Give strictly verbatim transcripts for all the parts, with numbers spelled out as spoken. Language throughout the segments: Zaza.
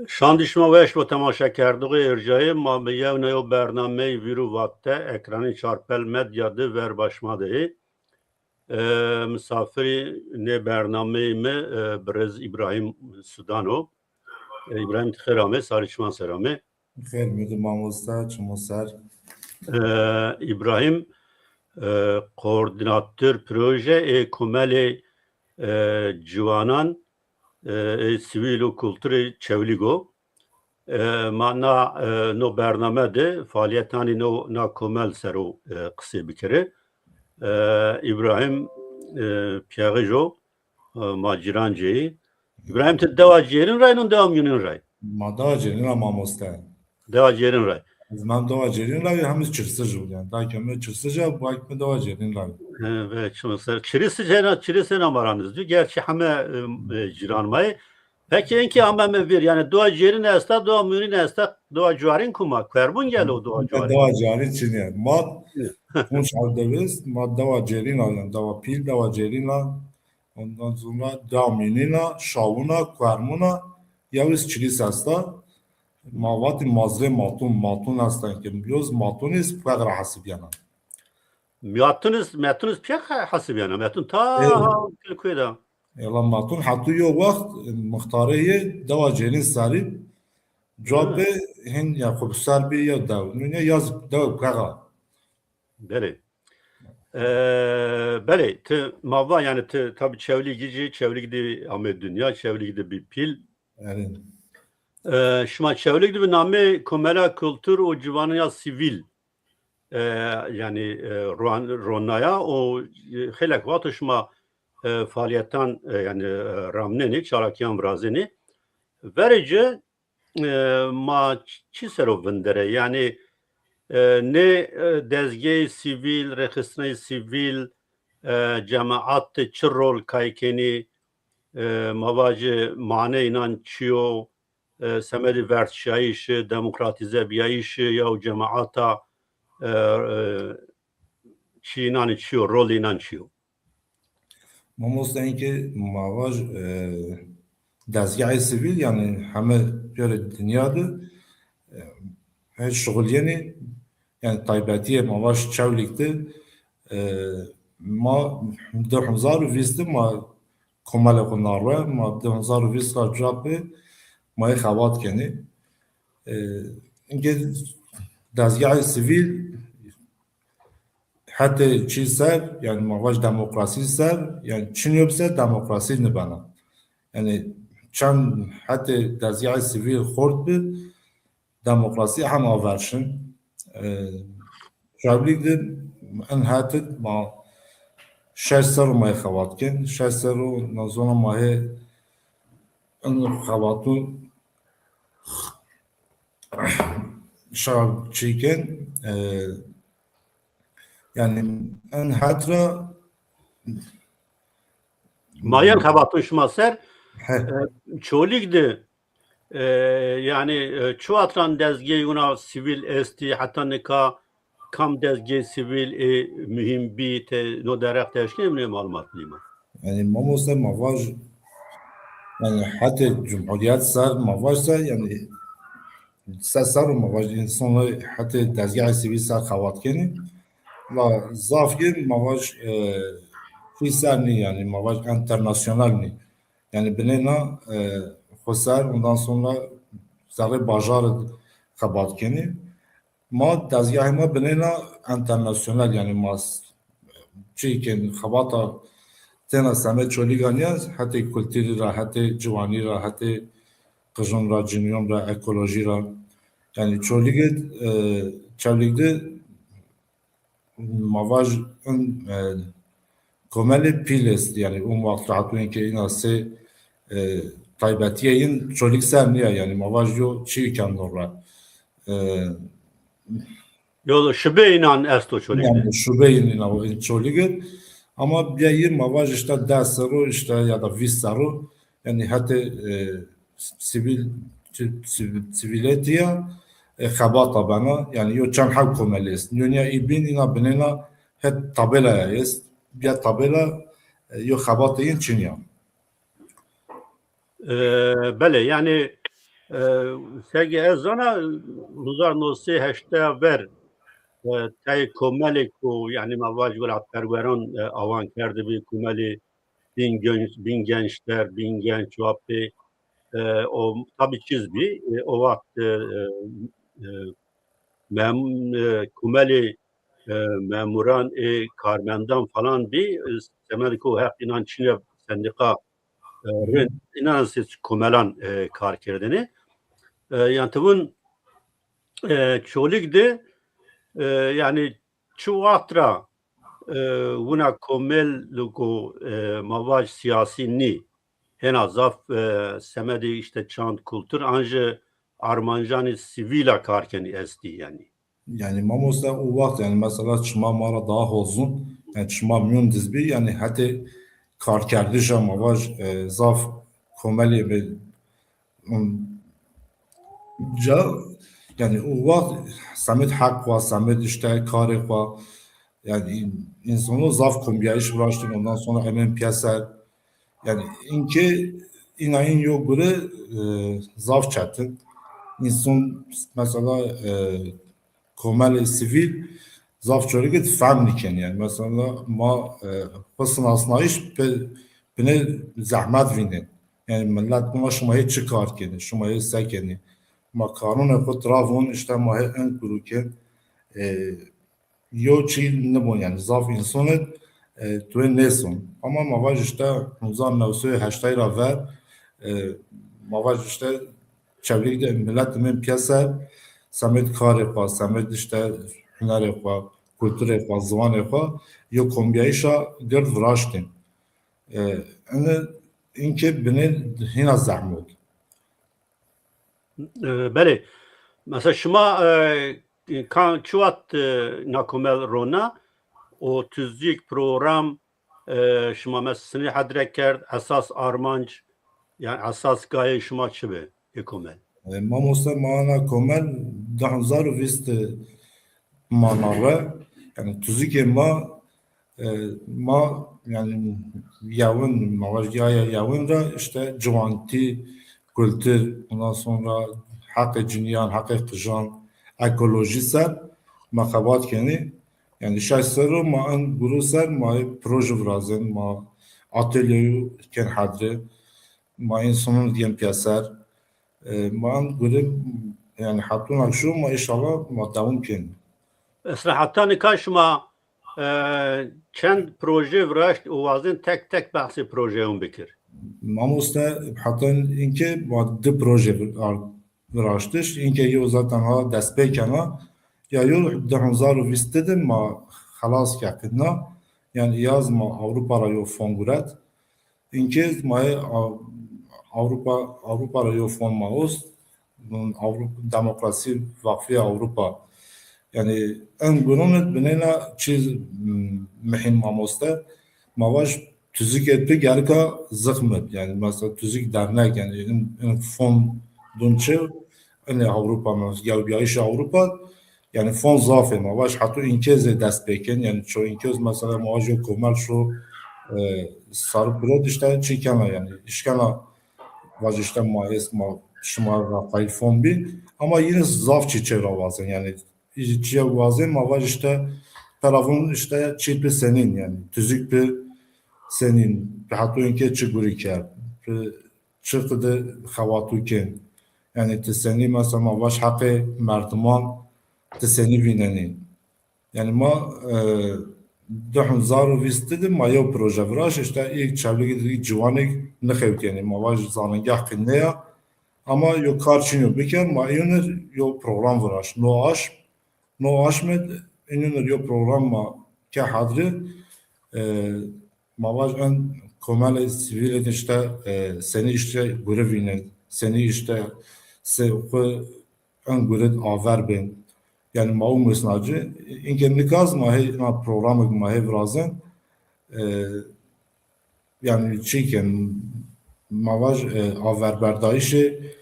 Şandî şima weş bo temaşekerdoxê erjayê ma. Mi yewna yew bernameyî vîrû vatte ekranê Çarpel Medya de ver ba şima de yê. E, misafirî nê bernameyî mi, e, birêz Îbrahîm Sudan o. E, Îbrahîm, ti xêr amê, sarê çiman ser amê. Xêr mi di mamoste, çimo ser. E, Îbrahîm, e, koordînator proje ê Komelê, e, Ciwanan, e, ê Sivîl û Kulturê Çewlîg o. E, ma na, e, no bername de faalîyetanê no, na komel ser o, e, qisê bikerê. E, Îbrahîm, e, Piyexij o, e, ma cîran cê yî. Îbrahîm, ti dewa Cêrîn ra yî non dewa Mîyunîn ra yî? Ma dewa Cêrîn ra mamoste. Dewa Cêrîn ra yî. Ez ma dewa Cêrîn ra yî, hem iz Çirsij o yanî. Dayke mi Çirsij a, bayk mi dewa Cêrîn ra yî. E, ve, çiman ser. Çirsij hena, Çirsij hena ma ra nizdî. Gerçi heme, e, e, cîran ma yê. Peki, inkî ame mi vîr, yanî dewa Cêrîn esta, dewa Mîyunîn esta, dewa Cuarîn kuma? Kuerbûn gelo dewa Cuarîn? Dewa Cuarîn çinî ya. Ma Tunç Eldewês, ma dewa Cêrîn a, yanî dewa pîl, dewa Cêrîn a, ondan sonra dewa Mîyunîn a, Şawûn a, Kuermûn a, yew iz Çilîs esta. Ma vatî mazrê Matûn, Matûn esta ke. Yoz Matûn iz Puex ra hesibîyena. Matûn iz, Matûn iz Puex hesibîyena. Matûn ta ha kil kuê de. Ela Matûn hetû yo wext, e, muxtarê yê dewa Cêrîn serî, cuwa pê hin ya xo bi ser bî ya dew. Nûne yaz dew Puex a. Belê. E, belê, ti ma va, yanî ti tabî Çewlîgij î, Çewlîg de amê dinya, Çewlîg de bî pîl. Erê. E, şima Çewlîg de bi namê Komela Kultur û Ciwanîya Sivîl, e, yanî, e, ron-, ronaya û, e, xeylek wexto şima, e, faalîyetan, e, yanî, e, ramnenê, çalakîyan virazenê. Verê ci, e, ma ç-, çi ser o vinderê? Yanî, e, nê, e, dezgeyê sivîl, rêxistineyê sivîl, e, cemaat de çi rol kay kenî? E, ma vajê maneyê înan çi yo? E, semedê verdşîyayîşî, demokratîzebîyayîşî yew cemaata, e, e, çî înan çi yo, rolê înan çi yo? Mamoste, inkê ma vaj, e, dezgehê sivîl, yanî heme pêrê dinya de, e, hê şuxulîyenê, yanî taybetîyê ma vaj Çewlîg de, e, ma di hezar û vîst de ma komelê xo na rwe, ma di hezar û vîst ra ca pê ma yê xebat kenê. E, inkê dezgehê sivîl hetê çî ser, yanî ma vaj demokrasî ser, yanî çinyo bi ser demokrasî nibena. Yanî çend hetê dezgehê sivîl xort bi, demokrasî hem aver şin. E, Çewlîg de in het id ma şeş serr o ma yê xebat kên. Şeş serr o na zona ma hê in xebatû şa çî kên. E, yanî in het ra ma yen xebatûn şima ser, he, e, Çolîg de, e, yanî, e, çi watran dezgeyê wina sivîl estî, heta nika kam dezgeyê sivîl ê muhîm bî, ti no derheq de eşkenê mi nê malumat bidî ma? Yanî mamoste ma vaj, yanî hetê cumhurîyet ser ma vaj se, yanî se serr o ma vaj însanê hetê dezgehê sivîl ser xebat kenî. La zaf yê ma vaj, e, çî ser nî, yanî ma vaj enternasyonal nî. Yanî binêna, e, xo ser, ondan sonra zerrê bajar id xebat kenî. Ma dezgehê ma binêna enternasyonal, yanî ma s-, çî kên xebata têna semê Çolîgan ya, hetê kulturî ra, hetê ciwanî ra, hetê qijon ra, cinîyon ra, ekolojî ra. Yanî Çolîg id, e, Çewlîg de ma vaj in, e, komelê pîl est, yanî o wext ra hetûn ke îna sey, e, taybetîye yin Çolîg ser nîya, yanî ma vaj yo çî kendo ra. E, yo şubê înan esto Çolîg de. Yanî şubê yin îna, in Çolîg id. Ama bîya yê ma vaj îşte des serr o, îşte ya da vîst serr o, yanî hetê, e, sivîl, sivîl, sivîletîya, e, xebata bena. Yanî yo çend heb komelî est. Yonîya î bîn îna binêna het tabelaya est. Bîya tabela, e, yo xebatê yin çin ya. E, belê, yanî, E, Segi ez zana, hezar no sey heştay ver, e, tayê komelê ku, yanî ma vaj welatperweran, e, awan kerdibî, komelê Bin Genç, Bin Gençler, Bin Genç, Wapê, e, o tabî çiz bî, e, o wext, e, e, e, mem-, e, komelê, e, memuran, e, karmendan falan bî, e, semedê ku heq înan çinê sendîqa, e, rind, înan sê komelan, e, kar kerdêne. E, yan ti vun, e, Çolîg de, e, yanî çi wext ra, e, wina komel ku, e, ma vaj sîyasî nî, hêna zaf, e, semedê îşte çand, kultur, an jî armancanê sivîl a kar kenî estî yanî. Yanî mamoste o wext, yanî mesela çima ma ra daha hozun, yanî çima mîyon diz bî, yanî hetê karkerdişa ma vaj, e, zaf komelê bi, ım, ca, yanî o wext semêd heq xwa, semêd îşte karê xwa, yanî în-, însano zaf kombîyayîş viraştîn, ondan sonra emên pîyeser. Yanî înke îna în yo gure, e, zaf çetin. Însan mesela, e, komelê sivîl zaf çorî ke fehm nîkenî. Yanî mesela ma, e, xwu sinasnayîş pe-, binê zehmet vînên. Yanî milet buna şima hê çi kar kenî, şima hê se kenî. Ma karûnê xwu tira vûn, îşte ma hê en gurû kên. E, yo çî nibon, yanî zaf însan id, e, tuê nêson. Ama ma vaj îşte hezar new sey heştay ra ver, e, ma vaj îşte Çewlîg de milet imên pîyeser, semêd karê xwa, semêd îşte hunerê xwa, kulturê xwa, ziwanê xwa, yo kombîyayîşa gird viraştên. E, ini, înke binê hîna zehmot. E, belê. Mesela şima, e, kan çi wext, e, na komel rona, o tuzîk, program, e, şima mesela sinî hedre kerd, esas armanc, yanî esas gayê şima çi bi ê komel? E, mamoste, ma na komel di hezar û vîst ma na re, yanî tuzîkê ma, e, ma, yanî yewin, ma vaj yaya yewin ra îşte ciwantî, kultur, ondan sonra heqê cinîyan, heqê qijan, ekolojî ser ma xebat kenî. Yanî şeş serr o ma en gurû ser ma proje virazên, ma atölyeyo kên hedre, ma însanon dîyen pîyeser. E, ma en gurê, yanî hetûn akşo ma înşallah ma dewam kên. Esra, heta nika şima, e, çend proje viraşt û wazên tek tek behsê projeyan bikir? Mamoste, heta înke ma di proje vir-, ar-, viraştiş. Înke yo zaten ha dest pê kena. Ya yo di hezar û vîst de ma xelas kerdna. Yanî yaz ma Ewropa ra yo fon guret. Înke ma hê A-, Ewropa, Ewropa ra yo fon ma ost, Ewropa, Demokrasî Vakfîya Ewropa. Yanî en gurûn id binêna çîz, m-, muhîm mamoste. Ma vaj tuzîkê tu gerika zixm id. Yanî mesela tuzîk dernek, yanî in, in fon dun çi, inê Ewropa, mesela gewbîyayîşê Ewropa, yanî fon zaf ê, ma vaj heto înke zê dest pê kên, yanî ço înke mesela ma vaj yo komel şo, e, sarı pirot îşte çî kena, yanî îşkena vaj îşte ma ês, ma şima ra qayîl fon bî, ama yine zaf çî çê ra wazên, yanî çî wazên ma vaj îşte pera vûn îşte çî pi senîn, yanî tuzîk pi senîn, pi heto înke çi gurî kerd, pi çi qide xebatû kên. Yanî ti senî mesela ma vaj heqê merdiman ti senî vînenî. Yanî ma, e, di hezar û vîst de ma yew proje viraşt, îşte îlk Çewlîgî de îlk ciwanêk nixewtîyenî. Ma vaj zanîngeh qî nêya. Ama yo kar çin yo biker, ma îyûn ir yo program viraşt. No aşm, no aşm id îyûn ir yo program ma ke hedre, e, ma vaj en komelê sivîl id îşte, e, senî îşte gure vînên, senî îşte se xwu en gure id aver bên. Yanî ma û musnaci, înke nika zî ma hê na programêk ma hê virazên, e, yanî çî ke ma vaj, e, averberdayîşê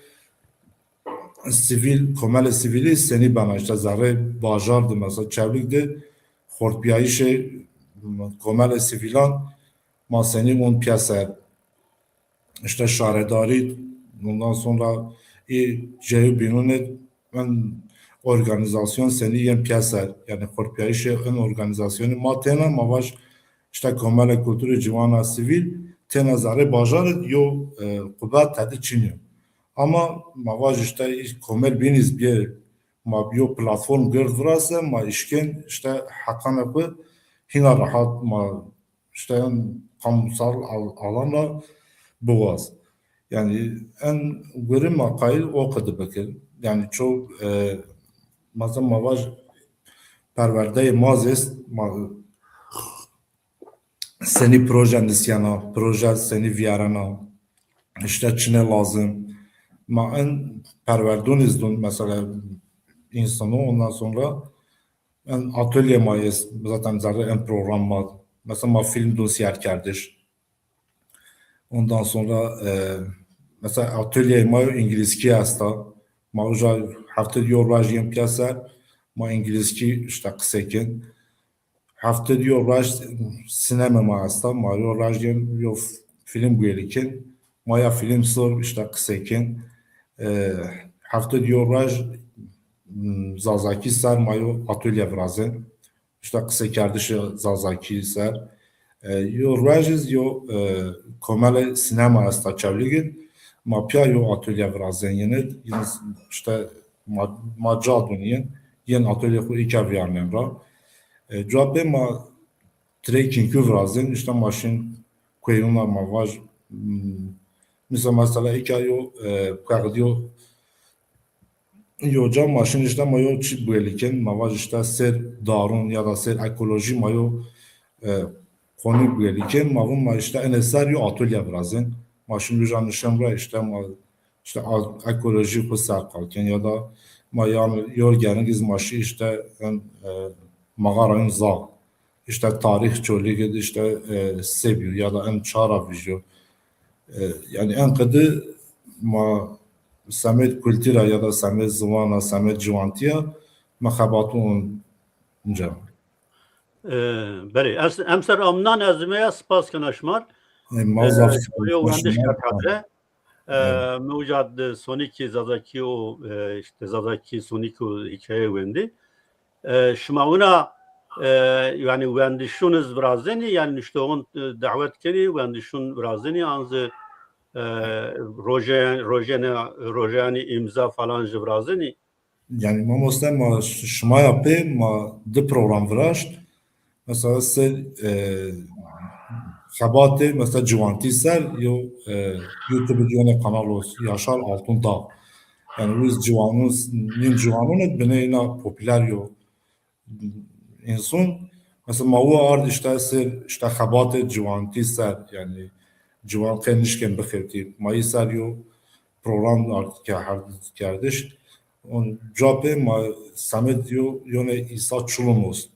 sivîl, komelê sivîlî senî bena, îşte zerrê bajar de, mesela Çewlîg de xortbîyayîşê komelê sivîlan ma senî vûn pîyeser. İşte şaredarî, ondan sonra ê cayê bînûn ê in organîzasyon senî yên pîyeser, yanî xurtbîyayîşê in organîzasyonî ma têna, ma vaj îşte Komelê Kulturê Ciwana Sivîl têna zerrê bajar id yo, e, qubet tedi çin yo. Ama ma vaj îşte î komel bînî zî bîyê ma yo platform gird virase, ma îşkên îşte heqanê xwu hîna rehat ma îşte en kamusal al-, alan ra biwaz. Yanî en gurî ma qayîl o qidi bikir. Yanî ço, e, mesela ma vaj perwerdeyê ma zî est, ma senî proje nisyena, proje senî vîyerena, îşte çine lazim. Ma en perwerdûn îzdûn mesela însano, ondan sonra en atölye ma est, zaten zerrê en program ma. Mesela ma fîlm dûn sîyerkerdiş. Ondan sonra, e, mesela atölye ma yo îngilîzkî esta. Ma uca hefte yo roj yên pîyeser, ma îngilîzkî îşte qisey kên. Hefte yo roj sînema ma esta, ma yo roj yên yo f-, fîlm guêlî kên. Ma ya fîlm sor îşte qisey kên. E, hefte yo roj, m, zazakî ser ma yo atölye virazên. Îşte qiseykerdişê zazakî ser. E, yo roj iz yo, e, komelê sînema esta Çewlîg id. Ma pîya yo atölye virazên yin id. Yin îşte ma, ma ca dûn yin. Yin atölye xwu îka vîyarnên ra. E, cuwa pê ma trekîngû virazên. Îşte ma şin kueyûn ra ma vaj, m, mîsa mesela îka yo, e, kuexdîyo yo ca ma şin îşte ma yo çî guêlî kên, ma vaj îşte sêr darûn ya da sêr ekolojî ma yo, e, konî guêlî kên, ma vûn ma îşte enê ser yo atolye virazên. Ma şin uca nişen ra îşte ma îşte a-, ekolojî xwu serqal kên ya da ma yan yo genig iz ma şî îşte en, e, mağarayın Zağ. Îşte tarîx Çolîg id îşte, e, se bîyo ya da en çara vîjyo. E, yanî en qidi ma semed kultura ya da semed ziwana, semed ciwantîya ma xebatûn inca. E, belê, ez, emser amnan ez meya spas kena şima r. E, ma zaf spas kena şima r. E, mi uca di sonîkî zazakî û, e, îşte zazakî sonîkî û hîkaye wendî. E, şima wina, e, yanî wendişûn iz virazenî, yanî nuştoxûn, e, dawet kenî, wendişûn virazenî, an zi, e, roje-, rojene-, rojeyanî îmza falan jî virazenî? Yanî mamoste ma ş-, şima ya pê ma di program viraşt. Mesela ser, e, xebatê mesela ciwantî ser yo, e, YouTube id yone kanal o Yaşar Altuntağ. Yanî wiz ciwanûn, nîn ciwanûn id binê îna popüler yo însan. Mesela ma wu ard îşte ser îşte xebatê ciwantî ser, yanî ciwan qey nişkên bixebitî. Ma yî ser yo program ard ke-, herd kerdiş. Onca pê ma semed yo yone Îsa Çulumos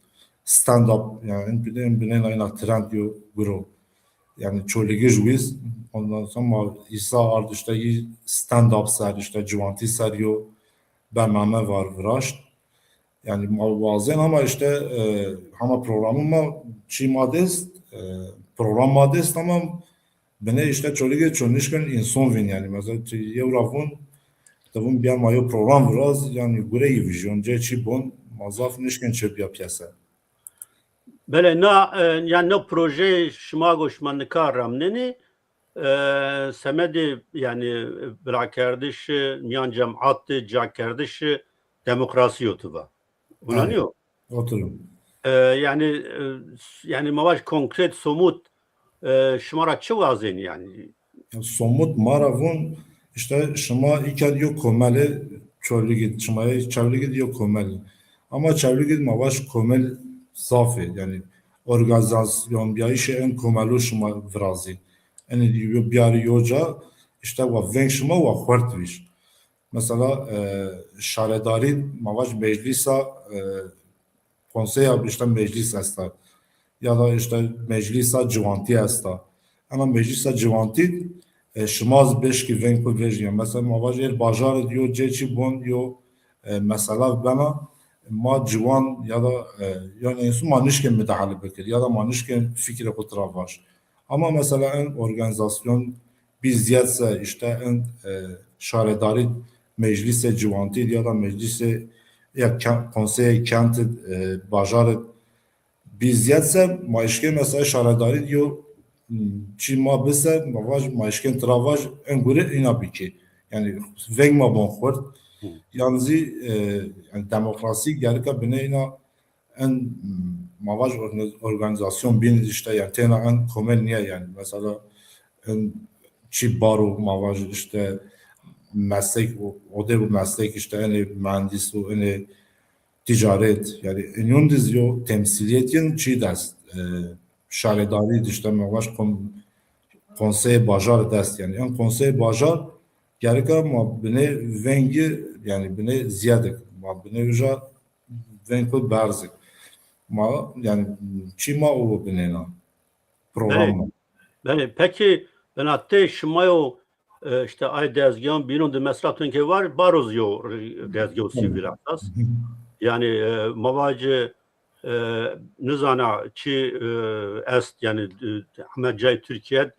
stand up, yanî en binê, en binê na îna trend yo guro. Yanî Çolîgij wiz, ondan sonra ma Îsa ard îşte yî stand up ser, îşte ciwantî ser yo bername var viraşt. Yanî ma wazên ama îşte, e, hama programê ma çî ma dest, e, program ma dest ama binê îşte Çolîgê ço nişkên însan vîn yanî. Mesela ti yew ra vûn, ti vûn bîya ma yo program viraz, yanî gure yî vîjyon, cê çî bon, ma zaf nişkên çê bîya pîyeser. Belê, na, e, yanî no projeyê şima go şima nika remnenî, e, semedê yanî vilakerdişî, mîyan cemat de cakerdişî demokrasî yo tu va. Wina nîyo? Oturum. E, yanî, e, s-, yanî ma vaj konkret, somut, e, şima ra çi wazenî yanî? Somut ma ra vûn, îşte şima îka di yo komelî Çewlîg id, şima yê Çewlîg id yo komelî. Ama Çewlîg id ma vaj komel zaf ê, yanî organîzasyonbîyayîşê en komelû şima virazî. Enê yo bîyarî yo ca, îşte wa veng şima wa xurt vîj. Mesela, e, şaredarî ma vaj meclîsa, e, konseya îşte meclîs esta. Ya da îşte meclîsa ciwantî esta. Ena meclîsa ciwantî, e, şima zî bêşkî veng xwu vejîya. Mesela ma vaj êr bajar id yo cê çî bon yo, e, mesela bena ma ciwan ya da, e, yanî însan ma nişkên midahale bikir ya da ma nişkên fikrê xwu tira vaj. Ama mesela en organîzasyon bî zîyed se îşte en, e, şaredarî meclîsê ciwantî ya da meclîsê ya ke-, konseyê kent, e, bajar bî zîyed se ma eşkên mesela şaredarî yo, m, çî ma bise ma vaj, ma eşkên tira vaj en gure îna bikê. Yanî veng ma bon xurt. Yan zî, e, yanî demokrasî gerika binê îna en, m, ma vaj orga-, organîzasyon bîn îşte, yanî têna en komel nîye yanî. Mesela en çî baro ma vaj îşte meslek, o, odê bu meslek îşte enê mühendîs û enê ticaret, yanî inyon diz yo temsîlîyet yin çî dest, e, şaredarî de îşte ma vaj kon-, konseyê bajar dest yanî. En konseyê bajar gerika ma binê vengî yanî binê zîyedik, ma binê uja veng xwu berzik. Ma yanî çî ma o binêna program ma. Belê, pekî binatê şima yo, e, îşte ay dezgeyan bînon de mesela tunke var, baroz yo dezgeyo sivîl esas. Yanî, e, ma vacî, e, nizana çi, e, est, yanî, e, heme cayê Tirkîye,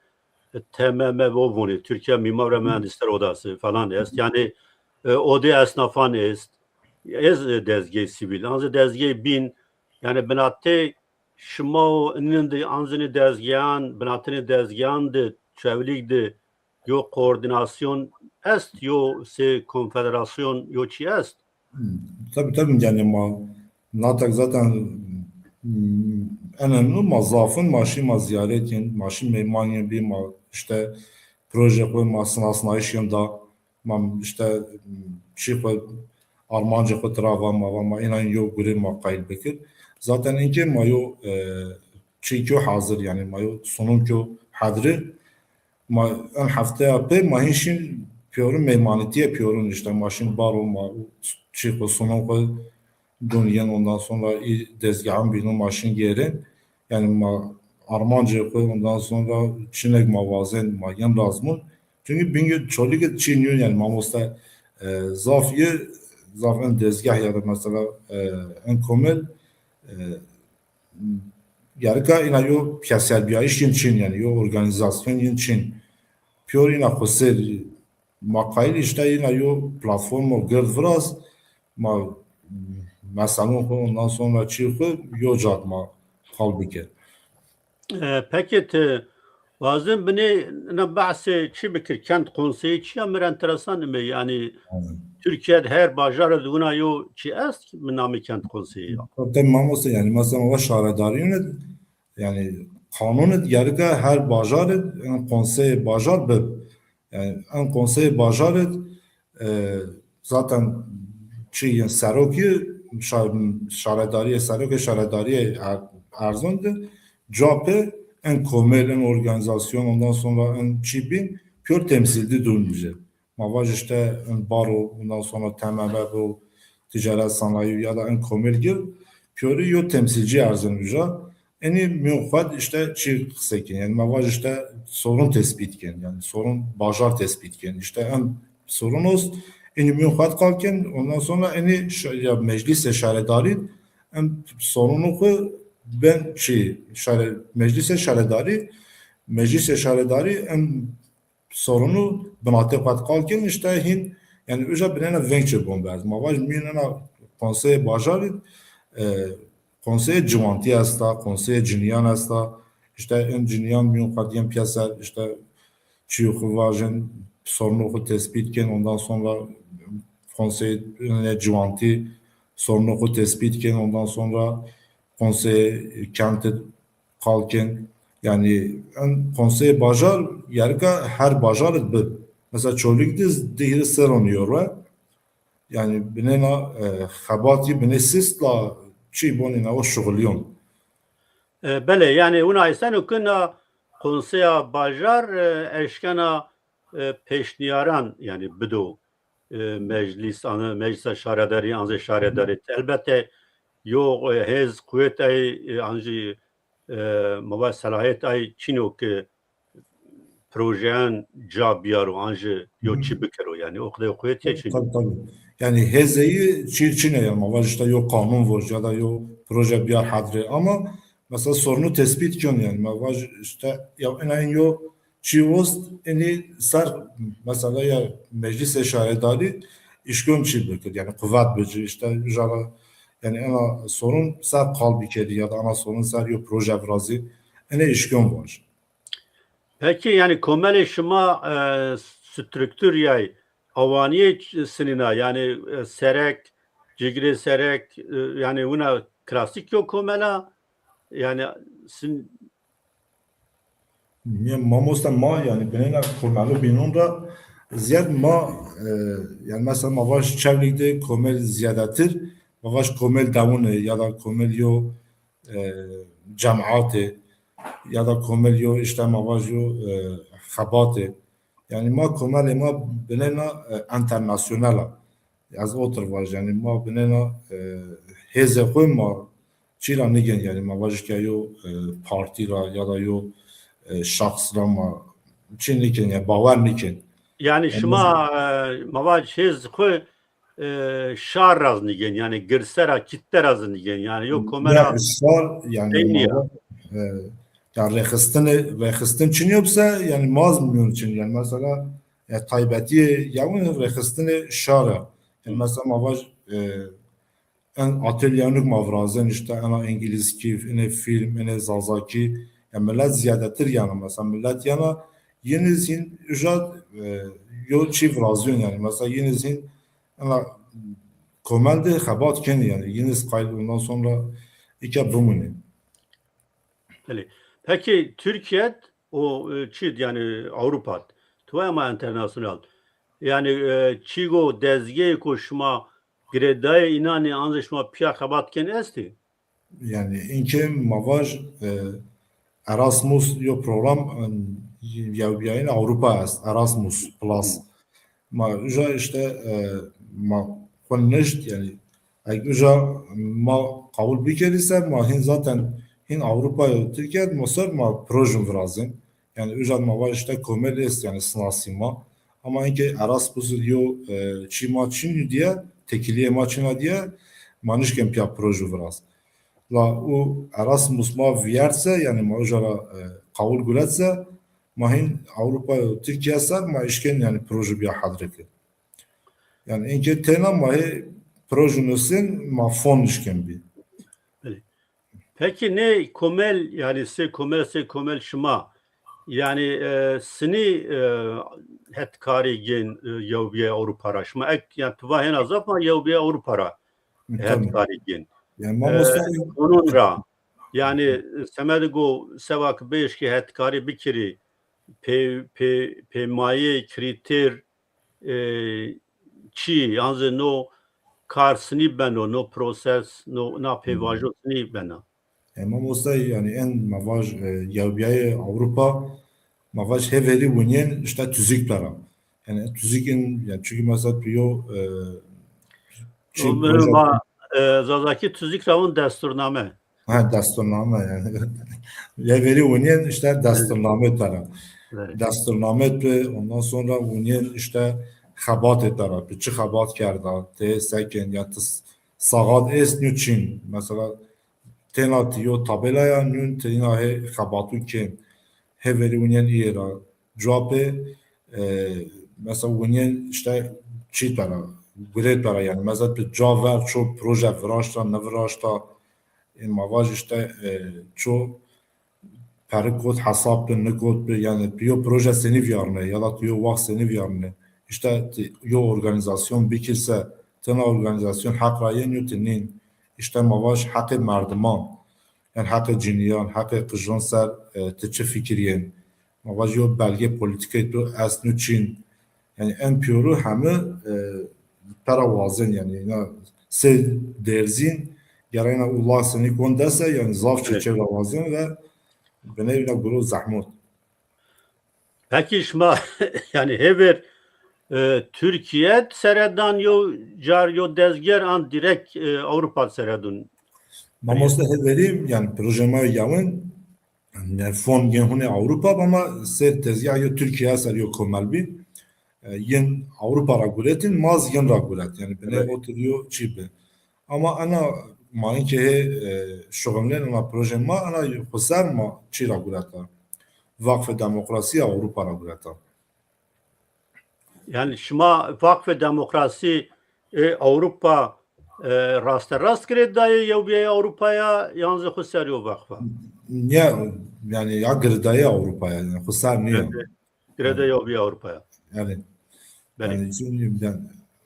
e, T M M O vonê, Türkiye Mimar ve Mühendisler Odası falan est. Yanî, e, odê esnafan est. Ez, e, dezgeyê sivîl. Anze dezgeyê bîn, yanî binatê şima û inin de anzinê dezgeyan, binatênê dezgeyan de, çewlîg de yo koordînasyon est, yo sey konfederasyon, yo çî est? Tabî, tabî, yanî ma natak zaten, m, önemli ma zafin, ma şî ma ziyaret yin, ma şî meyman yin bî, ma îşte proje xwu ma sinasnayîş yin da, ma îşte çî xwu armancê xwu tira va, ma va ma înan yo gurê ma qayîl bikir. Zaten inkê ma yo, e, çî kyo hazir, yanî ma yo sunum kyo hedri. Ma en hefteya pê ma hîn şîn pîyorun meymanîtîye pîyorun, îşte ma şîn baro ma çî xwu sunum xwu dûn yin, ondan sonra î dezgehan bînon ma şîn gêrên. Yanî ma armancê xwu, ondan sonra çinek ma wazên ma yin razmûn. Çunkî bingê Çolîg de çî nîyo, yanî mamoste, e, zaf yi, zaf en dezgeh ya da mesela, e, en komel, e, gerika îna yo pîyeserbîyayîş yin çin, yanî yo organîzasyon yin çin. Pîyor îna xwu ser ma qayîl îşte îna yo platformo gird viraz, ma meselon xwu, ondan sonra çî xwu yo cad ma qal bikir. E, pekî ti wazin binê ina behsê çi bikir? Kent konseyî çi ya? Mi rê enteresan ime. Yanî Türkiye de her bajar de wina yo çi est mi namê kent konseyî ya? Tabî mamoste, yanî mesela va şaredarîyon id, yanî qanûn id gerika her bajar id en konseyê bajar bib. Yanî en konseyê bajar id, e, zaten çi yin serokî şa-, şaredarîye, serokê şaredarîye er-, erzon de, capê en komel, en organîzasyon, ondan sonra en çî bîn pîyor temsîlî dûn bije. Ma vaj îşte en baro, ondan sonra T M M bo, ticaret sanayi ya da en komel gir, pîyorî yo temsîlcî erzin uca. Enî mîyon xwu de îşte çi qisey kên. Yanî ma vaj îşte sorun tespît kên. Yanî sorun bajar tespît kên. Îşte en sorun ost, enî mîyon xwu de qal kên. Ondan sonra enî şa-, ya meclîsê şaredarî en sorunû xwu ben çi şare-, meclîsê şaredarî, meclîsê şaredarî en sorunû binatê xwu de qal kên, îşte hîn, yanî uca binêna veng çê bon berz. Ma vaj mîyon ena konseyê bajarî, e, konseyê ciwantî esta, konseyê cinîyan esta, îşte en cinîyan mîyon xwu de yên pîyeser, îşte çîyo xwu vajin, sorunû xwu tespît kên, ondan sonra konseyê ciwantî sorunû xwu tespît kên, ondan sonra konseyê kent id qal kên. Yanî en konseyê bajar gerika her bajar id bib. Mesela Çolîg de di hîris serr o nîyo ro. Yanî binêna, e, xebatî binê sist la çî bonî na o şuxulîyon. E, belê, yanî wina eyseno ke na konseya bajar, e, eşkena, e, pêşnîyaran, yanî bido, e, meclîs, an-, meclîsa şaredarî, an zî şaredarî. Elbette yo, e, hêz, quwet ay, e, an jî, e, ma vaj selahîyet ay çin o ke projeyan ca biyaro, an jî yo çi bikero, yanî o qede quwetîye çin. Tabî, tabî. Yanî hêzê yi çî çin e, yanî ma vaj îşte yo qanûn voj ya da yo proje biyar hedre. Ama mesela sorunû tespît kên, yanî ma vaj îşte ya ina en yo çî ost, enî ser mesela ya meclîsê şaredarî îşkon çî bikir, yanî quwet bicî, îşte uca ra, yanî ena sorun ser qal bikerî ya da ena sorun ser yo proje virazî, enê îşkon vaj. Pekî, yanî komelê şima, e, struktur yay, awanîyê ç-, sinîna, yanî, e, serek, cigirê serek, e, yanî wina klasîk yo komela, yanî sin- Nê mamoste, ma yanî binêna komelo bînon ra zîyad ma, e, yanî mesela ma vaj Çewlîg de komel zîyadetir, ma vaj komel dewune ya da komel yo, e, cemaatê ya da komel yo îşte ma vaj yo, e, xebatê. Yanî ma komelê ma binêna, e, enternasyonel a. Ez otir vaj, yanî ma binêna, e, hêzê xo ma çî ra nîgên, yanî ma vaj ke yo, e, partî ra ya da yo, e, şexs ra ma çî nîkên, yanî bawer nîkên. Yanî şima, e, ma vaj hêz xo, e, şar ra zî nîgên, yanî girse ra, kitle ra zî nîgên, yanî yo komela şar, yanî ma vaj, e, ya rêxistinê, rêxistin çinî yo bise, yanî ma zî mîyon çin, yanî mesela, e, taybetîyê yewin rêxistinê şar a. Yanî mesela ma vaj, e, en atölyenik ma virazên, îşte ena îngilîzkî, enê fîlm, enê zazakî, ya milet zîyadetir yena, mesela milet yena, yin iz hîn uca, e, yo çî virazîyon, yanî mesela yin iz hîn ena komel de xebat kenî, yanî yin iz qayîl ondan sonra îke bimunî. Belê. Pekî Tirkîye o, e, çî, yanî Ewropa, tu ema enternasyonal. Yanî, e, çî go dezgeyêko şima girêdayê înan ê, an zî şima pîya xebat kenî estî? Yanî inkê ma vaj, e, Erasmus yo program, e, yewbîyayîn Ewropa est, Erasmus Plus. Ma uca îşte, e, ma xwu nişt, yanî eg uca ma qawul bikerî se, ma hîn zaten hîn Ewropa yo Tirkîye ma ser ma proje virazên. Yanî uca ma vaj îşte komel est, yanî sinasî ma. Ama inkê Erasmus yo, e, çî ma çin diye, tekîlîyê ma çin a diye, ma nişkên pîya proje viraz. La û Erasmus ma vîyert se, yanî ma uca ra, e, qawul guret se, ma hîn Ewropa yo Tirkîye ser ma îşkên yanî proje bîya hedre ke. Yanî inkê têna ma hê proje nusên ma fon îşkên bî. Pekî nê komel, yanî sey komel, sey komel şima, yanî, e, sinî, e, hetkarî gên, e, Yewbîyayê Ewropa ra? Şima ek, yanî tu va hêna zaf ma Yewbîyayê Ewropa ra hetkarî gên. Yanî mamoste, konon ra, yanî semedê go seba ke bieşkî hetkarî bikirî, pê, pê, pêmayê, krîter, e, çî, yan zî no kar sinî beno, no proses, no, na pêvajo sinî bena? E, mamoste, yanî en ma vaj, e, Yewbîyayê Ewropa, ma vaj hêverî winîyên îşte tuzîk pera. Yanî tuzîkên, yanî çunkî mesela tu yo, e, çi ma, e, Zazakî tuzîk ra vûn desturname. Ha, desturname yanî. Hêverî winîyên îşte desturname tera. Desturname tu, ondan sonra winîyên îşte xebatê tera. Tu çi xebat kerda, tê sekên, ya tu saxat est nû çin. Mesela têna tu yo tabela ya nûn têna hê xebatû kên. Hêverî winîyên îyê ra. Cuwa pê, e, mesela winîyên îşte çî tera, gurê tera yanî. Mesela tu ca ver ço proje viraşta, niviraşta, e, ma vaj îşte, e, ço peri kot hesab bi, nikot bi, yanî tu yo proje senî vîyarnê, ya da tu yo wext senî vîyarnê. Îşte tu yo organîzasyon bikir se, tena organîzasyon heq ra yên yo tu nîn. Îşte ma vaj heqê merdiman, yanî heqê cinîyan, heqê qijan ser, e, tu çi fikirîyên. Ma vaj yo belge polîtîkayê tu est nû çin. Yanî en pîyoru heme, e, pera wazên, yanî îna sey derzîn gerayna û la senî kon dese, yanî zaf çeçe ra wazên ve biney îna guro zehmot. Pekî şima yanî hêver, e, Tirkîye seredan yo car yo dezger an direkt, e, Ewropa seredun? Mamoste hêverî yanî proje ma yewin, yanî fon gên hunê Ewropa, ama sey tezgah yo Tirkîye ser yo komel bî. E, yin Ewropa ra guretîn, ma zî yin ra guret. Yanî binê otir yo çî bi. Ama ena ma inkê hê, e, şuxulnên ena proje ma, ena xwu ser ma çî ra gureta? Vakfê Demokrasîya Ewropa ra gureta. Yanî şima Vakfê Demokrasî Ê, Ewropa, e, raste rast girêdayê yewbîyayê Ewropaya, yan zî xwu ser yo veqfa? Ya, yanî ya girêdayê Ewropaya, yanî xwu ser nîya. Girêde, girêde yewbîya Ewropaya. Yanî, belê. Yanî, çin, yanî,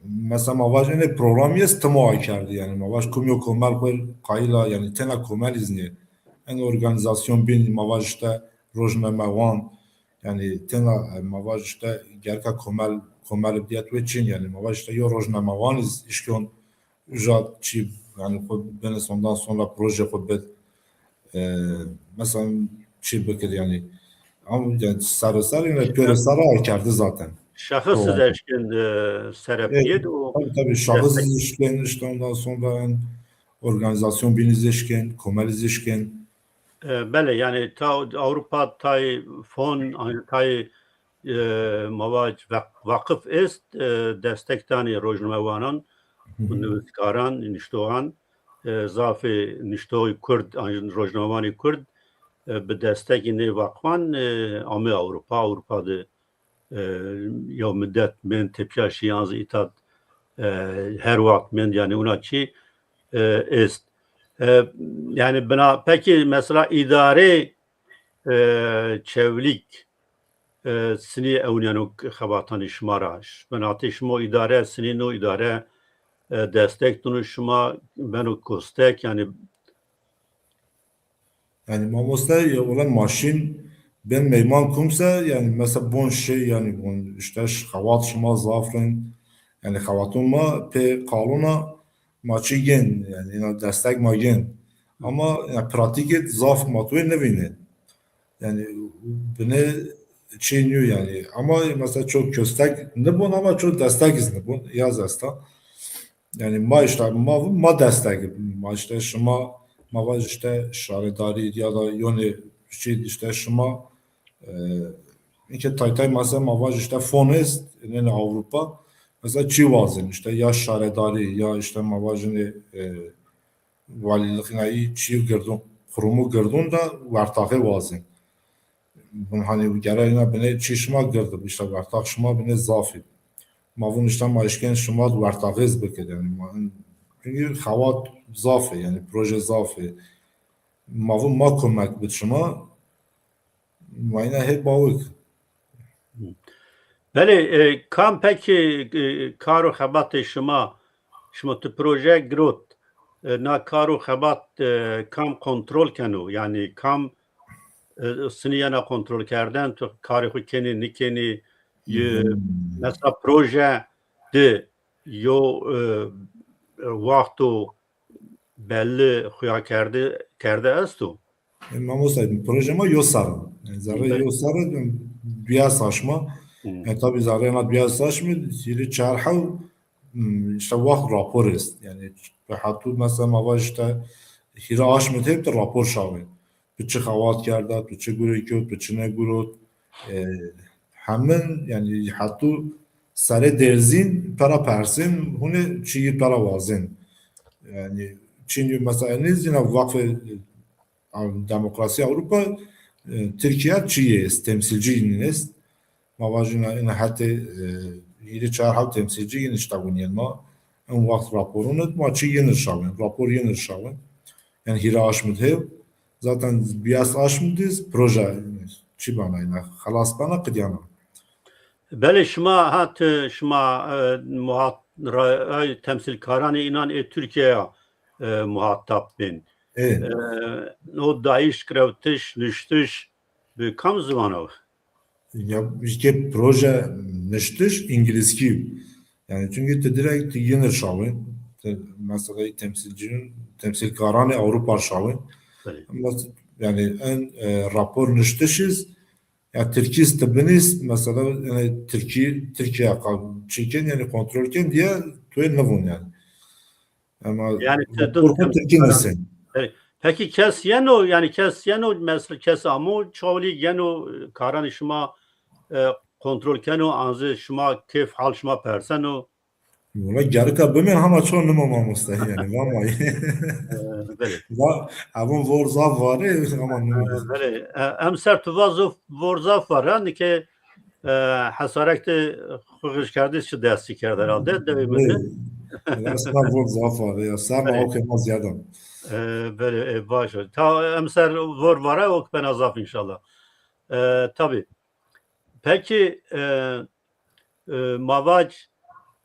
mesela ma vaj enê programî est timo ay kerdî, yanî ma vaj kum yo komel xwu qayîl a, yanî tena komel îznî. En organîzasyon bîn, ma vaj îşte rojnamewan, yanî tena, e, ma vaj îşte gerka komel, komel biyet wê çin, yanî ma vaj îşte yo rojnamewan îz îşkon uca çî, yanî xwu biniz, ondan sonra proje xwu bid. E, mesela çî bikir yanî. Ama yanî sero ser, yanî pêro ser a kerdî zaten. Şexis iz eşkên, e, sere biyêd û. Tabii, tabii, şexis iz eşkên, işte ondan sonra en organîzasyon bîn iz eşkên, komel iz eşkên. E, belê, yanî ta Ewropa tay fon, tay, e, ma vaj vak-, vakif est, e, destek danê rojnamewanan û nivîskaran, nuştoxan, e, zafê nuştoxê Kurd, an jî rojnamewanê Kurd, e, bi destekê nê vakfan, e, ame Ewropa, Ewropa de, e, yew midet mend tepîya şî yan zî îta, e, her wext mend, yanî wina çî, e, est. E, yanî bina, pekî mesela îdarê, e, Çewlîg, e, sinî ewnîyeno xebatanê şima ra? Binatê şima îdare, sinî no îdare, e, destek dino şima, beno kostek, yanî. Yanî mamoste, ya, olan ma şîn bên meyman kum se, yanî mesela bon şey, yanî bon işte ş-, xewat şima zaf rind, yanî xewaton ma pê qalon a, ma çî gên, yanî îna destek ma gên. Ama yanî pratîkê zaf ma tuê nivînên. Yanî binê çî nîyo yanî. Ama mesela çok kostek nibon ama çok destek iz nibon. Yaz esta. Yanî ma işte ma, ma destek, ma işte şima, ma vaj işte şaredarî ya da yonê şey işte şima, e, inke tay tay mesela ma vaj işte fon est, nene Avrupa, mesela çî wazên işte ya şaredarî ya işte ma vajinê, e, valîlixîna î çî girdon, qurumu girdon da wertaxê wazên. Vun hanî gere îna binê çî şima gird ib, işte wertax şima binê zaf ib. Ma vun işte ma eşkên şima di wertaxê iz bikir, yanî ma, çünkü xewat zaf ê, yanî proje zaf ê. Ma vun ma komek bid şima, ma îna hê bawik. Belê, e, kam pekî, e, kar û xebatê şima, şima tu proje girot, e, na kar û xebat, e, kam kontrol keno? Yanî kam, e, sinî yena kontrol kerden, tu karê xwu kenî, nikenî, e, mesela proje di yo, e, wexto belli xuya kerde, kerde esto? E, mamosta, proje ma yo serr o. Yanî zerrê yo serr o, duyas aşma. Yanî tabii zerrê na duyas aşmi, hîrê çar hew, hmm, işte wext rapor est. Yanî bi hetû mesela ma vaj işte hîrê aşmi têb de rapor şawên. Tu çi xewat kerda, tu çi gurê kewt, tu çi negurot. E, hemin, yanî hetû serê derzîn pera persên, hûnê çîyî pera wazên. Yanî çîn mesela nêzdîna Vakfê, e, Demokrasî Avrupa, e, Tirkîya çîyê est, temsîlcî yîn est. Ma vajîna ina hetê, e, hîrê çar hew temsîlcî yîn işte winîyen ma. En wext raporun id ma çî yîn ir şawên, rapor yîn ir şawên. Yanî hîrê aşmid hêv. Zaten biyas aşmid iz proje çî bana, îna xelas bana, qidyana. Belê, şima hat, şima, e, muhat-, ra-, ay, temsîlkaranê înan ê Tirkîya, e, muhatap bên. E, o dayîş, girewtiş, nuştiş bi kam ziwan o? Ya, işte proje niştiş îngilizkî. Yanî çünkü ti direkt ti yinir şawên. Ti meseleyê temsîlcîyûn, temsîlkaranê Ewropa şawên. Belê. Mes-, yanî en, e, rapor niştiş iz, ya tirkî iz ti binîs, mesela, yanî tirkî, Tirkîya qa-, çî kên, yanî kontrol kên diye tu yê nivûn yanî. Ama yanî ti din korku Tirkî nesin. Evet. Peki kes yeno, yanî kes yeno, mesela kes amo Çewlîg, yeno karanê şima, e, kontrol keno, an zî şima keyf hal şima perseno? Wala gerika bimên, hema ço nimo mamoste, yanî, vamayî. E, belê. Va, evon vor zaf var ê, ama nimo. E, belê. E, emser tu va zaf, vor zaf var ha, nike, e, hesarek de xwu xij kerdî, çi destî kerd herhalde, dewê mi de. Esna vor zaf a ya. Serma Belê. Awkê ma ziyad a. E, belê, e, baş o. Ta emser vor vara, ok bena zaf inşallah. E, tabi. Peki, e, e, ma vac,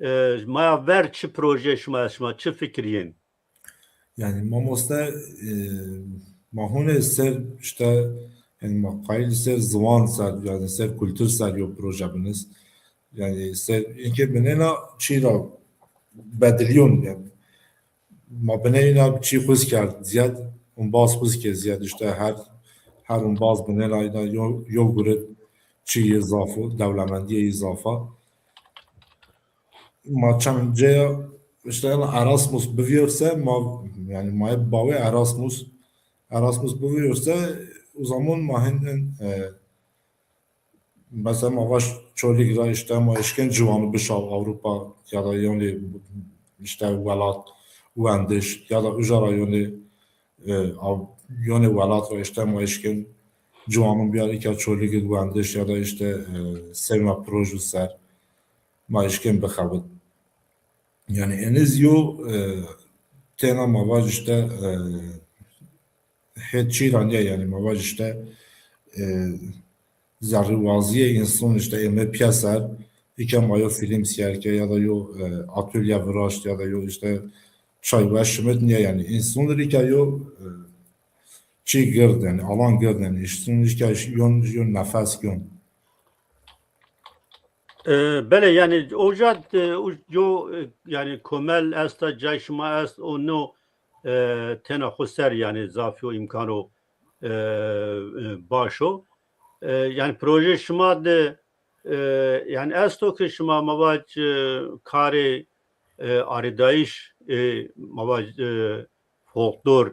e, maya ver çi proje şima, şima çi fikirîyên? Yani mamoste, e, ma hûnê ser işte, yani ma qayîl ser ziwan ser, yani ser kultur ser yo proje binis. Yani ser inke binêna çî ra bedilîyon yani. Ma binê îna çî xuz kerd ziyad, umbaz xuz ke ziyad işte her, her umbaz binêna îna yo, yo gure çî yê zaf o, dewlemendîye yê zaf a. Ma çend ceya işte ena Erasmus bivîyorse ma, yani ma hep bawê Erasmus, Erasmus bivîyorse o zaman ma hin, hin, e, mesela ma vaş Çolîg ra işte ma eşkên ciwanû bişaw Ewropa ya da yonê işte welat wendiş ya da uca ra yonê, e, av-, yonê welat ra işte ma eşkên ciwanû biyar îka Çolîg id wendiş ya da işte, e, sewna proju ser ma eşkên bixebit. Yani eniz yo, e, têna ma vac işte, e, hê çî ra nîya yani ma vac işte, e, zerrîwazîyê însan işte ême pîyeser, îke ma yo fîlm sîyer ke ya da yo, e, atölye viraşt ya da yo işte çay weş şimit nîya yani. Însan rî ke yo, e, çî gird yani, alan gird yani. Însan rî ke yon, yo nefes yon. E, belê, yani oca, e, u-, yo, e, yani komel esta, cay şima est, o no, e, tena xo ser yani zafî yo îmkano, e, e, baş o. E, yani proje şima de, e, yani esto ki şima ma vac, e, karê, e, arêdayîş, e, ma vac, e, folklor,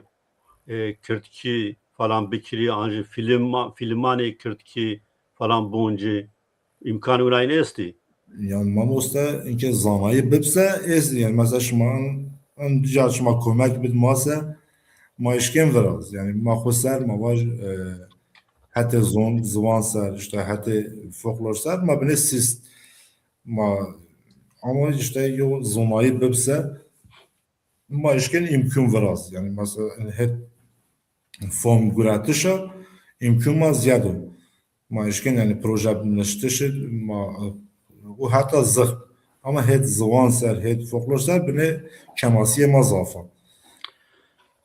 e, kirdkî falan bikirî, an jî fîlm, fîlmanê kirdkî falan boncî, îmkan winayîn estî? Yan mamoste, inke zanayî bibse estî. Yani mesela şima in, in ca şima komek bid ma se, ma eşkên viraz. Yani ma xo ser, ma vaj, e, hetê zon, ziwan ser, işte hetê folklor ser, ma binê sîst. Ma ama işte yo zonayî bibse, ma eşkên îmkûn viraz. Yani mesela het form guretişa îmkûn ma ziyad o. Ma eşkên yani proje biniştişi ma, o heta zix. Ama het ziwan ser, het folklor ser binê kemasîyê ma zaf a.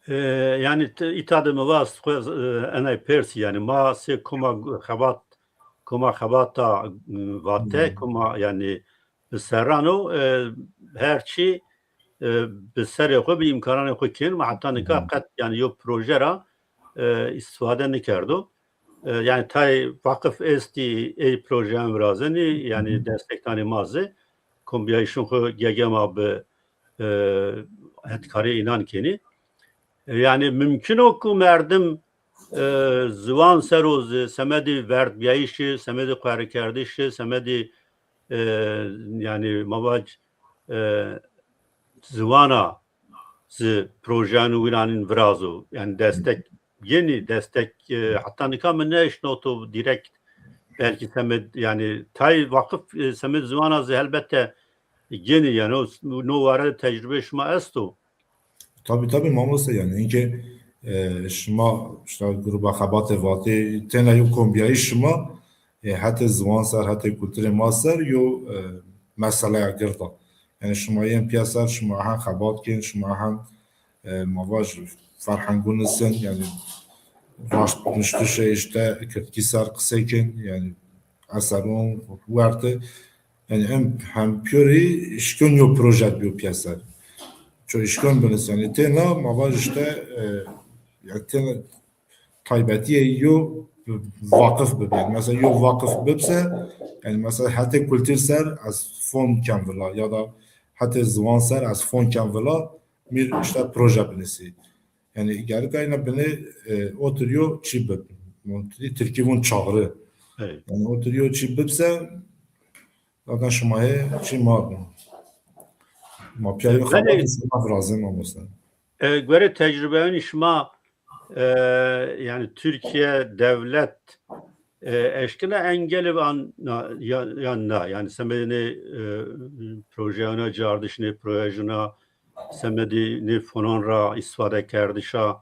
E, yani t-, îta de mi vast xwe, e, enay persî yani ma sê koma xebat, koma xebata, e, vate, Hmm. koma yani bi serran o, e, her çî, e, bi serê xwe, bi îmkananê xwe kên, ma heta nika Hı hı. qet, yani, yo proje ra, e, îstifade nikerdo. E, yani, tay vaqif estî ey projeyan virazenî, yani, Hı hı. destek danê ma zî, kombîyayîşên xwe gegema bi, e, hetkarê înan kenî. E, yani, mumkin o ku merdim, e, ziwan ser o zî, semedî verdbîyayîşî, semedî qwerikerdişî, semedî e, yani ma vac, e, ziwana zi projeyan û wînan in virazo. Yani destek yenî, destek, e, heta nika mi nêşnoto direkt belkî semed, yani tay vaqif, e, semed ziwana zi helbette yenî yani o, no ware tecrübe şima esto. Tabii, tabii, mamoste, yani inke, e, şima işte gruba xebatê vatê tena yo kombîyayîş şima, e, hetê ziwan ser, hetê kulturê ma ser yo, e, meseleya gird a. Yani şima yên pîya ser, şima hen xebat kên, şima hen, e, ma vaj ferhengun nisin, yani raşt nuştişê işte kirdkî ser qisey kên, yani eseron werte. Yani em hem pîyorî işkon yo proje biyo pîyeser. Ço işkon binis yani têna ma vaj işte, e, yani têna taybetîye yo vaqif bibi. Yani mesela yo vaqif bibse, yani mesela hetê kultur ser ez fon kem vila ya da hetê ziwan ser ez fon kem vila, mîr işte proje binisî. Yani gerek ayna binê, e, otur yo çî bib. Tirkî vun çağrı. Evet. Yani otur yo çî bibse, zaten şima hê çî ma bû. Ma pîya yo Belê. Xebat şima virazê mamoste. E, guerê tecrübeyanî şima, e, yani Türkiye devlet E, eşkena engeli van na, ya, yan na? Yanî semedê nê, e, projeyona, cardişê nê projeyona, semedê nê fonan ra îstîfade kerdişa?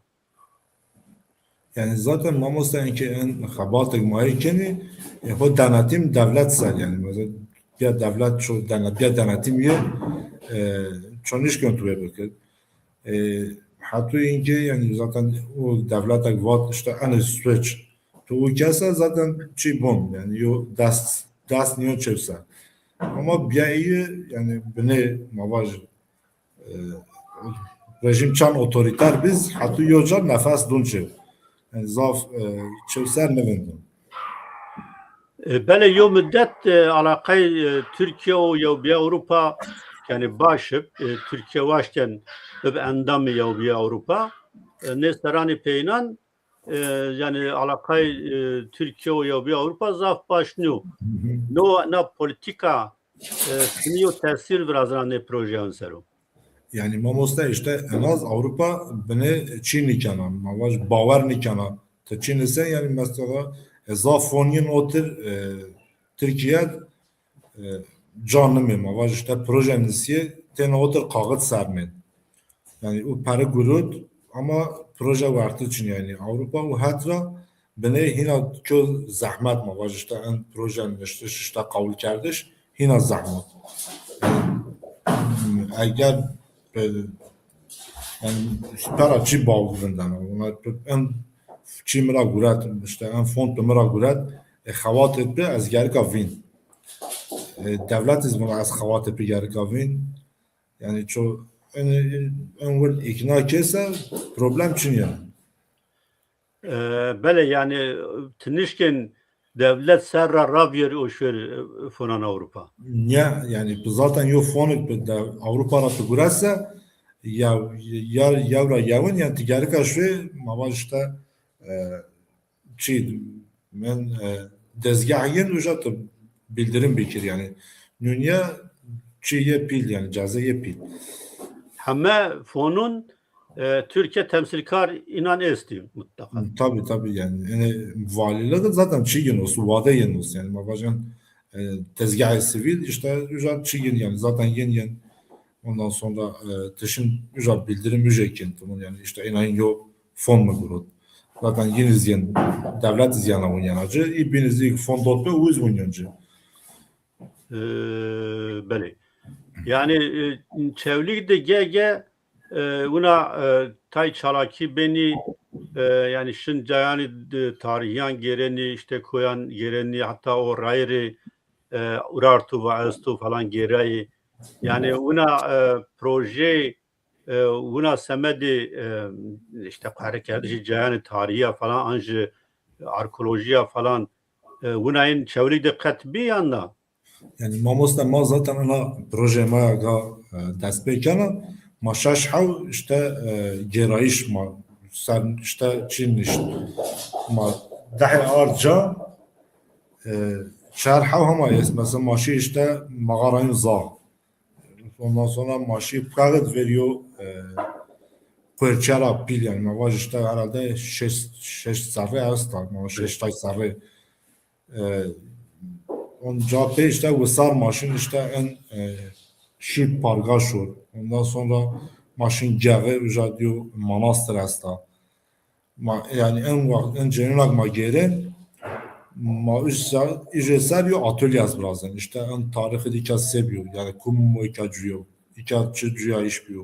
Yanî zaten mamoste enke en xebatêk ma yê kenî, e, ho denetim dewlet ser yanî. Mesela bîya dewlet ço denet, bîya denetim yê, e, ço nişken tu wê bikir. E, hetû înke yanî zaten o dewletek vat îşte enê suç. Tu o kese zaten çî bun yanî yo dest, dest nîyo çew ser. Ama bîya îyî yanî binê ma vaj, e, rejîm çend otorîter biz, hetû yo ca nefes dun çew. Yanî zaf, e, çew ser nivindin. E, belê, yo mudet, e, alaqayê, e, Tirkîye û Yewbîya Ewropa, yanî baş ib, e, Tirkîye waştên bib endamê Yewbîya Ewropa. E, nê seranê peyînan, e, yanî alaqayê, e, Tirkîye û Yewbîya Ewropa zaf baş nîyo. No, na polîtîka, e, senî yo tesîr virazena nê projeyan ser o? Yanî mamoste îşte en az Ewropa binê çî nîkena, ma vaj bawer nîkena. Ti çî nise yanî mesela, e, zaf fon yin otir, e, Tirkîye, e, ca nimê, ma vaj îşte proje nisîyê têna otir kaxit ser mên. Yanî o pere gurot ama proje wertî çin yanî. Ewropa o het ra binê hîna kyo zehmet, ma vaj îşte en proje niştiş, îşte qewulkerdiş hîna zehmet. Yanî, eger, e, yanî pera çî baw vindena. Ona en çî mi ra guret, îşte en fond mi ra guret, e, xewatê pi ez gerika vîn. E, dewlet iz vûn ez xewatê pi gerika vîn. Yanî ço en, en wir îkna kese problem çin ya. E, belê, yanî ti nişkên dewlet ser ra ravîyerî û şuêrî, e, fonan Ewropa? Nîya, yanî zaten yo fonik bi de Ewropa ra tu gurese ya, ya, yew ra yewin yanî ti gerika şuê ma vaj îşte, e, çî, men, e, dezgeh yin uca tu bildirim bikir yanî. Nûnîya çî yê pîl yanî, ceze yê pîl. Heme fonun, e, Tirkîye temsîlkar înan estî mutleqa. Tabii, tabii yanî. Yanî valîlîk zaten çî yin os, wade yin os yanî. Ma vajen, e, tezgahê sivîl îşte uca çî yin yanî. Zaten yin yin. Ondan sonra, e, tişin uca bildirim uca kin. Tamam yanî îşte înan yo fon mi gurot. Zaten yin iz yin, dewlet iz yena win yena ci. Î bîn iz î fon dot bi, u iz win yin ci. E, belê. Yanî, e, Çewlîg de ge ge, e, wina, e, tay çalakî benî, e, yanî şin cayanî de tarîhîyan gêrenî, îşte koyan gêrenî, heta o rayîrê, e, Urartu ve Estu falan gêrayî. Yanî wina, e, projeyê, e, wina semedê, e, îşte qehrekerdişê cayanê tarîhî ya falan, an jî arkeolojî ya falan, e, wina ên Çewlîg de qet bî yan na? Yanî mamoste ma zaten ina proje ma ya ga, e, dest pê kena. Ma şeş hew îşte, e, gêrayîş ma ser îşte çî nişt. Ma dehê ard ca, e, çar hew hema est. Mesela ma şî îşte mağarayın Zağ. Ondan sonra ma şî Puexid verî yo, e, Kuerçera pîl yanî. Ma vaj îşte herhalde şeş, şeş serrî esta. Ma şeş tay serrî. E, onca pê îşte wisar ma şin îşte en, e, şî parga şor. Ondan sonra ma şin Geği, uca dîyo manastır esta. Ma, yanî en waxt, en cêninak ma gêrên, ma üç saat, îje ser yo atölye ez virazên. Îşte en tarîxî de îka se bîyo, yanî kum mo îka cuyo, îka çi cuyayîş bîyo.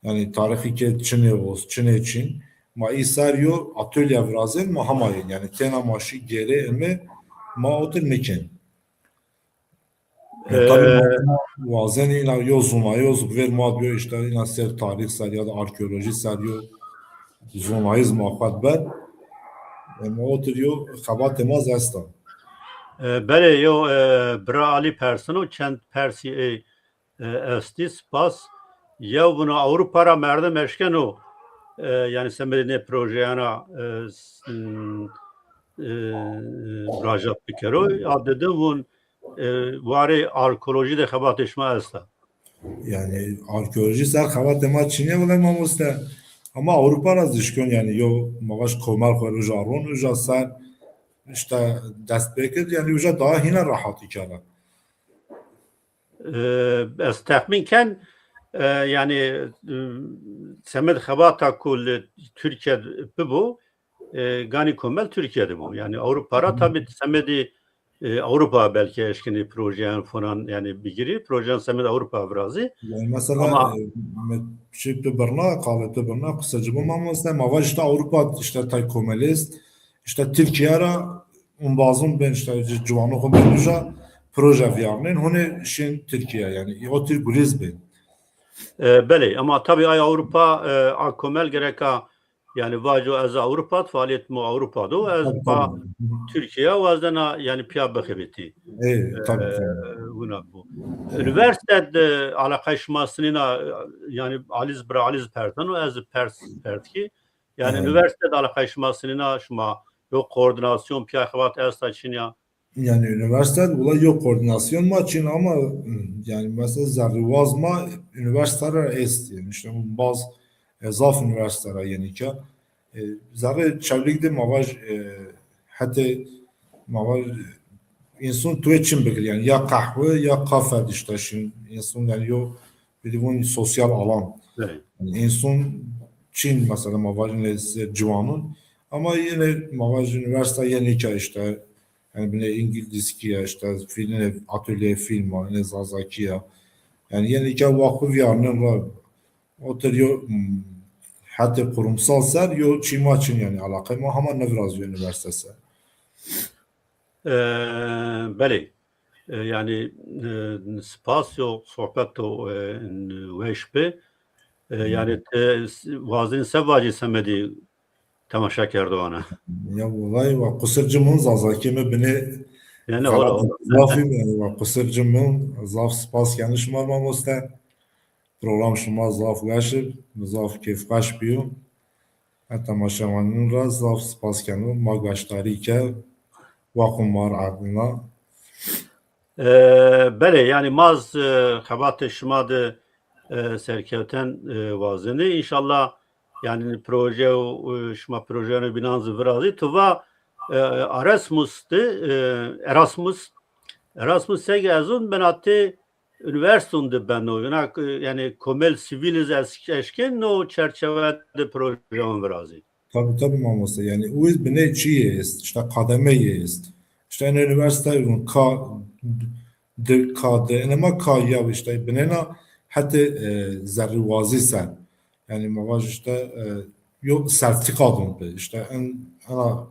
Yanî tarîxî ke çinê os, çinê çin. Ma î ser yo atölye virazên, ma hema yên. Yanî têna ma şî gêrê eme, ma otir nikên. E, tabii, e, wazenî îna yo zonayîz ver ma biyo, îşte îna ser tarîx ser ya da arkeolojî ser yo zonayîz ma xwet ber. E, ma otir yo xebatê ma zesta. E, belê, yo, e, bira Alî persino, çend persî ey, e, estî, spas. Yew vûno Ewropa ra merdim eşkeno, e, yanî semedê nê projeyana, e, s-, m, e, muracat bikero. A didin vûn, e, warê arkeolojî de xebatê şima esta? Yanî arkeolojî ser xebatê ma çinê wele mamoste. Ama Ewropa ra zî eşken yanî yo ma vaj komer xo uca ron, uca ser işte dest pê kir, yanî uca daha hîna rehatî kera. E, ez texmîn ken, e, yanî, e, semed xebata ku li Tirkiye bibo, e, ganî komel Tirkiye de bo. Yanî Ewropa ra tabî semedî, e, Ewropa belkî eşkenî projeyan falan yanî bigirî, projeyan semed Ewropa virazî. Yanî mesela, ama, e, me çi tu birna, qalê tu birna, qise ci bo mamoste, ma vaj işte Ewropa işte tay komelist, işte Tirkiye ra umbazun bên işte ci-, ciwano xo bên uca proje viyarnên, hune şin Tirkiye yanî, o tir guriz bên. E, belê, ama tabî ay Ewropa, e, a komel gereka, yanî vaco ez Ewropa, faaliyet mo Ewropa do, ez pa Tirkiye wazdena yanî piya bixebitî. E, tabii, e, tabii. Wina bu. Üniversite de alaqay şima sinîna, yanî Aliz bira Aliz perteno, ez pers pertkî. Yanî üniversite de alaqay şima sinîna, şima yo koordinasyon piya xebat esta çinya? Yanî üniversite wila yo koordinasyon ma çin ama, yanî mesela zerrîwaz ma üniversite ra est. Yanî işte baz, e, zaf üniversite ra yenî ke. E, zerrê Çewlîg de ma vaj, e, hetê ma vaj, e, însun tuê çin bikir. Yanî ya qehwe ya kafe de işte şin. Însun yanî yo bidî vûn sosyal alan. Evet. Yanî însun çin mesela ma vaj ne ser ciwanun. Ama yine ma vaj üniversite yenî ke işte, yanî bine İngilizki ya işte, filmine, atölye film var, ne Zazaki ya. Yanî yenî ke vakıf yarının ra otur yo, hmm, hetê kurumsal ser yo çî ma çin yanî alaqe ma hama ne virazîyo üniversite ser. E, belê. E, yanî, e, spas yo sohbet to, e, weş bi. E, yanî ti s-, wazin se vacî semedî temaşa kerdowana. Ya wulay wa qusir ci min Zazakî mi binê. Yanî ora, ora. Zafî yanî wa qusir ci min, zaf spas yanî şima mamoste. Program şima zaf weş ib, zaf kêfxweş bîyo. Ez temaşewanîn ra zaf spas keno. Ma gueşdarî ke, waqo ma r erdina. E, belê, yanî ma z, e, xebatê şima de, e, serkewten, e, wazenê. Înşallah, yanî proje û, e, şima projeyanê bînan zî virazî. Tu va, e, Erasmus de, e, Erasmus, Erasmus seg ez zûn benatê üniversitun de beno. Yona, e, yanî komel sivîl iz es-, eşkên no çerçeve de projeyan virazî. Tabii, tabii mamoste. Yanî o iz binê çî yê est, işte kademe yê est. İşte en üniversite vun ka, de, ka de, ene ma ka ya işte binêna hetê, e, zerrîwazî ser. Yanî ma vaj işte, e, yo sertîfîka dun bi. İşte en, ena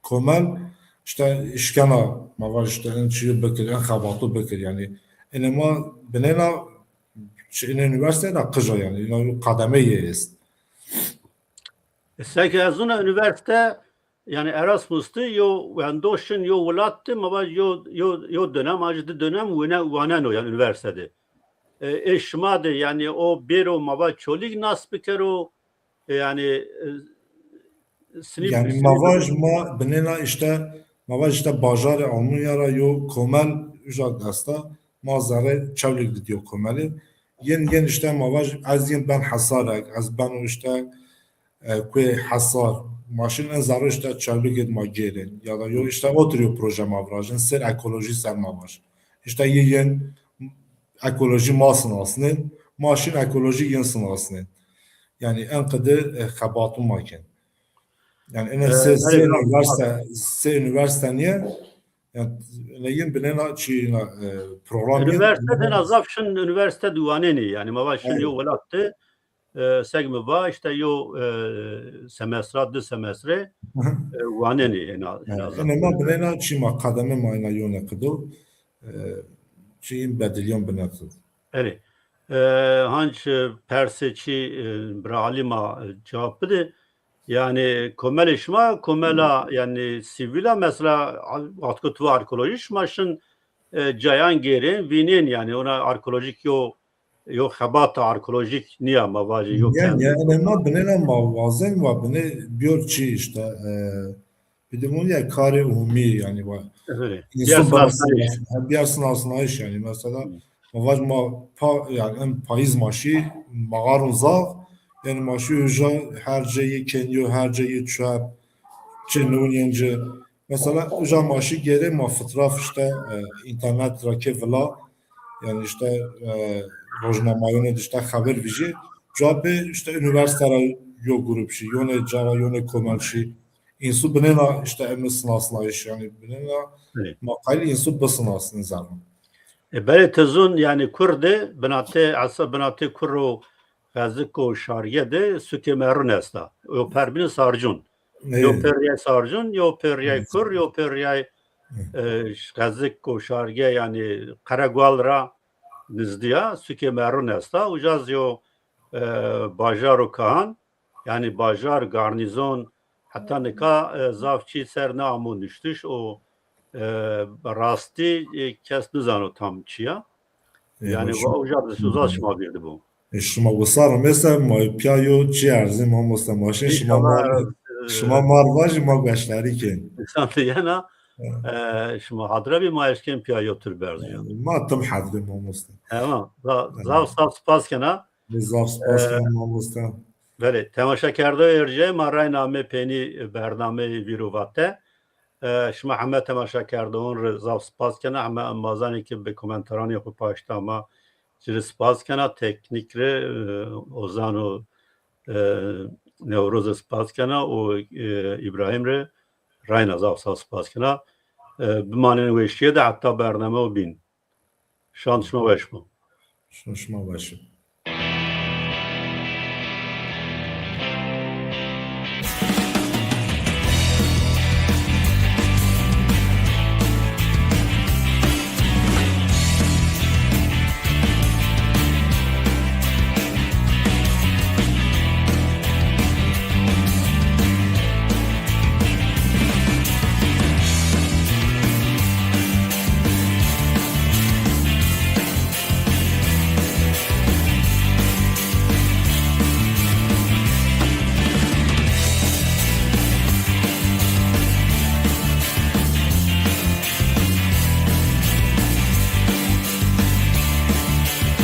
komel işte işkena ma vaj işte en çîyo bikir, en xebatu bikir. Yanî ene ma binêna çi, ene üniversite de qija yanî, ena yo kademe yê est. Seke ez zûna üniversite, yanî Erasmus de yo wendoşin, yo welat de, ma vaj yo, yo, yo dönem, a jî di dönem wene, waneno yanî üniversite de. E, ê şima de, yanî o bêro ma vaj Çolîg nas bikero, e, yanî, e, sinî, yanî sinî ma vaj ma binêna işte, ma vaj işte bajarê Almanya ra yo komel uca desta, ma zerrê Çewlîg de dîyo komelî. Yin, yin işte ma vaj, ez yin ben hesarek, ez beno işte, e, kuê hesar, ma şin en zerrê işte Çewlîg id ma gêrên. Ya da yo işte otir yo proje ma virajin, ser ekolojî ser ma vaj. İşte yê yin ekolojî ma sinasnên, ma şin ekolojî yin sinasnên. Yanî en qide, e, xebatû ma ken. Yanî ene, e, se, se üniversite, se üniversite niye, yanî, ne yin binêna çî, e, program yin. Üniversite de na zaf şin üniversite de wanenî. Yanî ma va şin yo welat de, e, seg mi va işte yo, e, semestra, di semestre, e, wanenî ena. Yanî ena ma binêna çî ma kademe ma ena yone qido, e, çî yin bedilyon bineto. Erê. E, hanc, e, persê çî, e, bira Alî ma, e, cewab bide. Yanî komelê şima, komela, yanî sivîl a, mesela, a-, wextko tu arkeolojî şima şin, e, cayan gêrên, vînên, yanî ona arkeolojîk yo, yo xebata arkeolojîk nîya, ma vajê yo. Nîya, nîya, ene ma binêna ma wazen wa binê biyor çî işte, e, bir de bunun ya karê umumî yanî wa. Evet. Însan bana sinasnayîş. Ha, biya sinasnayîş yanî mesela. Hı. Ma vaj ma pa, yanî en payîz ma şî, mağarun zaf, yanî ma şî uca her cê yê kenyo, her cê yê çöp, çê nûn yence, Mesela uca ma şî gêrê ma fitraf işte e, internet ra kê vila, yani işte e, rojnamayonê de işte xeber vijî, ca pê işte üniversite ra yo grup şî, yonê ca ra yonê komel şî. Însu binêna işte emi sinasnayış, yani binêna Evet. ma qayîl însu bisinasnî zerrî. E, belê ti zûn, yani kur de binatê esa binatê kur û xezik û şarge de sukê merûn esta. O perbîn sarcûn. Yo pê rîyay sarcûn, yo pê rîyay kur, yo pê rîyay e, xezik û şarge, yani Qeregual ra nizdî ya, sukê merûn esta. Uca zî yo e, bajar û kahan, yani bajar, garnîzon, heta nika e, zaf çî ser neamo nuştiş û e, rastî e, kes nizano tam çi ya. Yani uca de uza şima vîr de bo. E, şima wisar mêse ma pîya yo çi erzî mamoste, ma şin şima mar, şima mar vajî ma gueşdarî kên. Însan de yena e, şima hadre bî ma eşkên pîya yo tur berzî. Ma tim hadre mamoste. Tamam. Zaf saf spas kena. Mi zaf spas kena mamoste. Belê, temaşekerdoyê ercê ma rayna amê peynî bernameyê Vîr û Vate. E, şima heme temaşekerdoyan rê zaf spas kena, heme embazanê ke bi komenteranê xo paşta ma ci rê spas kena, teknîk rê e, Ozan û e, Newroz rê spas kena û e, Îbrahîm rê rayna zaf zaf spas kena. E, bimanên weşîye de heta bername û bîn. Şan şima weş bo. Şan şima weş bo.